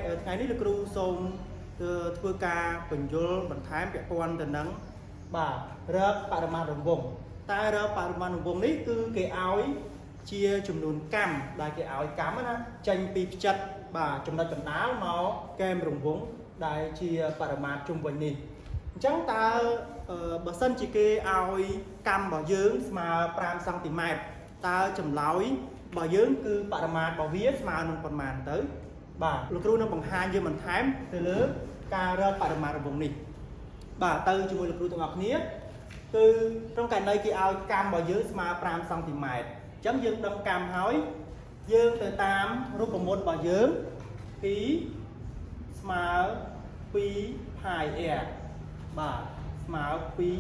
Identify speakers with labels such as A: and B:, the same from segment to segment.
A: ថ្ងៃនេះលោកគ្រូសូមធ្វើការពន្យល់បន្ថែមពាក់ព័ន្ធទៅនឹងបាទរកបរិមាណរង្វង់តែរកបរិមាណរង្វង់នេះគឺគេឲ្យជាចំនួនកម្មដែលគេឲ្យកម្មណាចេញពីផ្ចិតបាទចំណុចកណ្ដាលមកកែមរង្វង់ដែលជាបរិមាត្រជុំវិញនេះអញ្ចឹងតើបើសិនជាគេឲ្យកម្មរបស់យើងស្មើ5សង់ទីម៉ែត្រតើចម្លើយរបស់យើងគឺបរិមាត្ររបស់វាស្មើនឹងប៉ុន្មានទៅបាទលោកគ្រូនឹងបង្ហាញយើងបន្ថែមទៅលើការរកបរិមាត្ររង្វង់នេះបាទទៅជាមួយលោកគ្រូទាំងអស់គ្នាគឺក្នុងករណីគេឲ្យកម្មរបស់យើងស្មើ5សង់ទីម៉ែត្រអញ្ចឹងយើងដឹងកម្មហើយយើងទៅតាមរូបមន្តរបស់យើងពីស្មើ2 pi r បាទស្មើ2 pi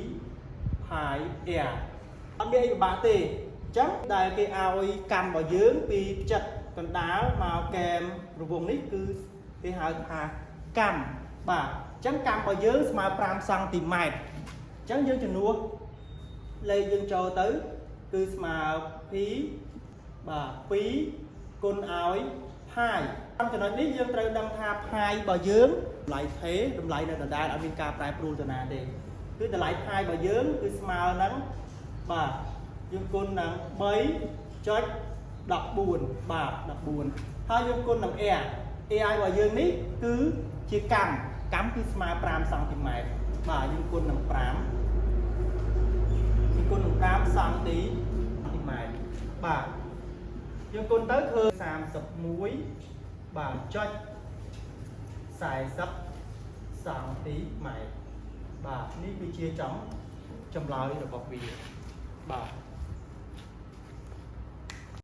A: r អត់មានអីពិបាកទេអញ្ចឹងដែលគេឲ្យកម្មរបស់យើងពីផ្ចិតកណ្ដាលមកកែមរង្វង់នេះគឺគេហៅថាកម្មបាទអញ្ចឹងកម្មរបស់យើងស្មើ5សង់ទីម៉ែត្រអញ្ចឹងយើងជំនួសលេខយើងចូលទៅគឺស្មើ p បាទ2គុណឲ្យ pi តាមចំណុចនេះយើងត្រូវដឹងថា pi របស់យើងតម្លៃថេតម្លៃនៅដដែលអត់មានការប្រែប្រួលទៅណាទេគឺតម្លៃ pi របស់យើងគឺស្មើនឹងបាទយើងគុណនឹង3.14បាទ14ហើយយើងគុណនឹង r ai របស់យើងនេះគឺជាកម្មកម្មគឺស្មើ5សង់ទីម៉ែត្របាទយើងគុណនឹង5យើងគុណនឹង5សង់ទីម៉ែត្របាទយើងគុណទៅឃើញ31បាទចុច40សង់ទីម៉ែត្របាទនេះគឺជាចំចម្លើយរបស់វាបាទ។